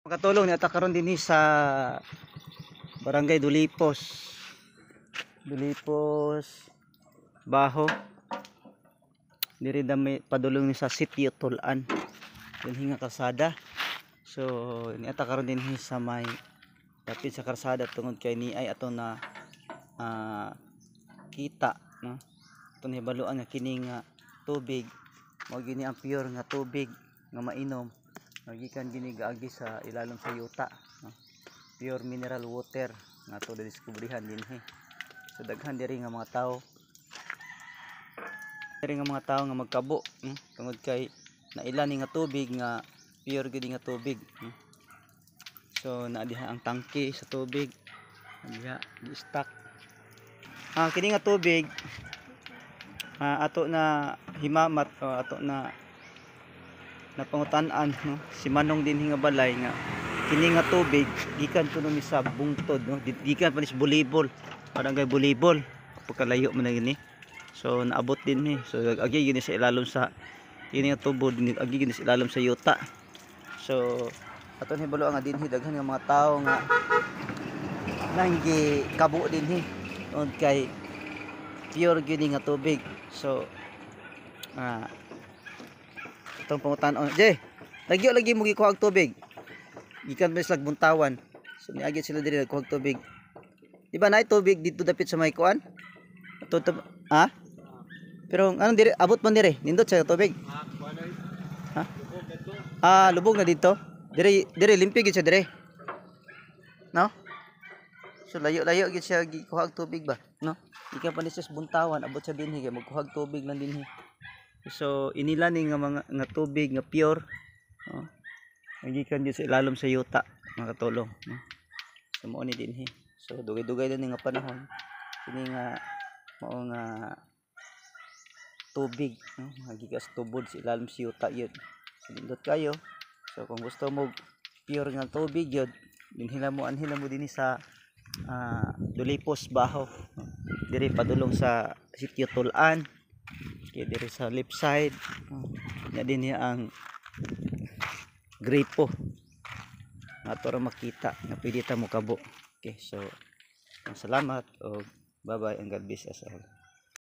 Makatulong ni ata karon dinhi sa Barangay Dolipos. Dolipos Baho. Diri dami padulong ni sa Sitio Tul-an. Dinhi nga kalsada. So niata karon dinhi sa may dapit sa kalsada tungod kay ni ay ato na kita, no. Ato nahibaluan nga kini nga tubig mao gini ang pure nga tubig nga mainom. Gikan gini gaagi sa ilalom sa yuta, no? Pure mineral water nga ato nadiskubrehan dinhi. So daghan diri nga mga tao diri nga mga tao nga magkabo, no? Tungod kay naila ni nga tubig nga pure gid nga tubig, no? So naa diha ang tangke sa tubig diha gi-stock. Kini nga tubig ato na himamat o ato na napangutan-an, no, si Manong dinhi nga balay nga kini nga tubig gikan kuno ni sa bungtod, no, gikan pa ni sa Bulibol, Barangay Bulibol, pagkalayo man na gini. So naabot din ni, so agi gini sa ilalom sa kini nga tubod, agi gini sa ilalom sa yuta. So ato hibalo nga dinhi daghan nga mga tawo nga nanggi kabo dinhi tungod kay pure gyud nga tubig. So itong pangutan-on, je lagyo lagi mo gikuha og tubig gikan pa sila Buntawan. So niagi sila diri, nagkuha og tubig. Di ba naay tubig dito dapit sa may kuan ato to, ha? Pero anong diri abot man diri, nindot sa tubig, ha? Lubog na dito diri. Diri limpyo gyud siya diri, no? So layo-layo gyud siya gikuha og tubig ba, no? Gikan pa ni siya sa Buntawan, abot siya dinhi kay magkuha og tubig lang dinhi. So inila ni nga mga nga tubig nga pure, no? Gikan gyud sa ilalom sa yuta, mga katulong, no? So mao ni dinhi. So dugay-dugay na ni nga panahon kini nga mao nga tubig, no, mga gikas tubod sa ilalom sa yuta yun. So nindot kayo. So kung gusto mo pure nga tubig yun, dinhila mo, anhila mo dinhi sa Dolipos Baho, no? Diri padulong sa Sitio Tul-an kay diri sa left side, no? Nya dinhi ang gripo nga ato ra makita nga pwede ta mo kabo. Okay, so salamat og bye bye and God bless us all.